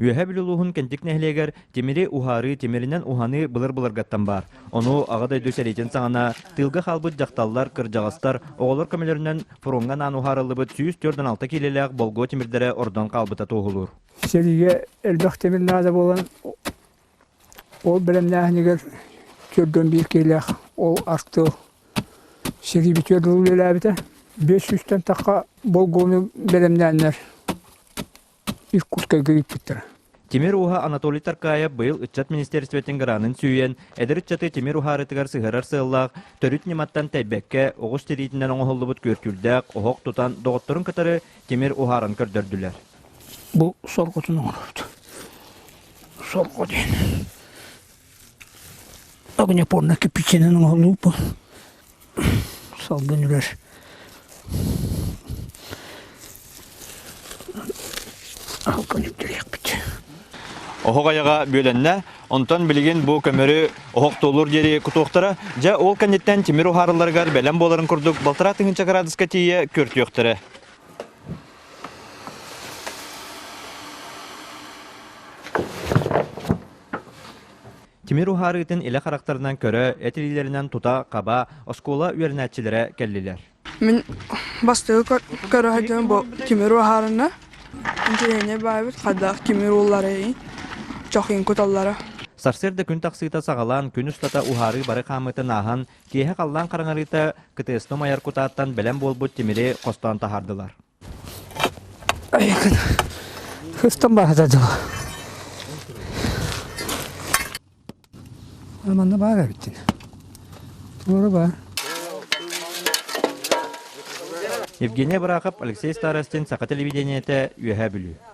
Үөһээ Бүлүү улууһун Кэнтик нэһилиэгэр тимири уһаарыы, тимиринэн уһаныы былыр-былыргаттан баар. Ону Аҕа дойду сэриитин саҕана тыылга хаалбыт дьахталлар, кырдьаҕастар, оҕолор көмөлөрүнэн фроҥҥа анаан уһаарыллыбыт 146 киилэлээх болгуо тимирдэрэ ордон хаалбыта туоһулуур. Сэриигэ элбэх тимир наада буолан, ол бэлэмнээһинигэр 41 киилээх ол артыал сэрии бүтүөр дылы үлэлээбитэ. 500-тэн тахха болгуону бэлэмнээннэр Иркутскайга ыыппыттара. Тимир ууһа Анатолий Таркаев быйыл ыччат министиэристибэтин гранын сүүйэн, эдэр ыччаты тимир уһаарытыгар сыһыарар сыаллаах төрүт ньыматтан тэйбэккэ, оҕус тириитинэн оҥоһуллубут күөртүүрдээх оһох тутан доҕотторун кытары тимир уһааран көрдөрдүлэр. Бу сорҕотун оҥоробут. Сорҕо диэн. Огнепорно кирпичинэн оҥоһуллубут. Салгын үрэр. Алгын үрдүлүөхпүт. Оһох айаҕа бүөлэннэ, онтон билигин бу көмөрү оһох туолур диэри кутуохтара. Дьэ, ол кэнниттэн тимир уһаарылларыгар бэлэм буоларын курдук 1,5 градуска тиийэ күөртүөхтэрэ. Тимир уһаарыытын илэ харахтарынан көрө, эт илиилэринэн тута-хаба оскуола үөрэнээччилэрэ кэллилэр. Мин бастакы көрө сылдьан бу тимир уһаарына интэриэһинэй баайбыт хайдах тимир уулларый чохин куталлара. Сарсыарда күн тахсыыта саҕалаан, күн устата уһаарыы бары хаамыытын ааһан, киэһэ халлаан хараҥарыыта КТС-ны умайар кутааттан бэлэм буолбут тимири хостоон таһаардылар. Хыстан баһата дьыл. Манна баар эбиттин. Туора баар. Евгения Барахов, Алексей Старостин, Саха телевидениетэ, Үөһээ Бүлүү.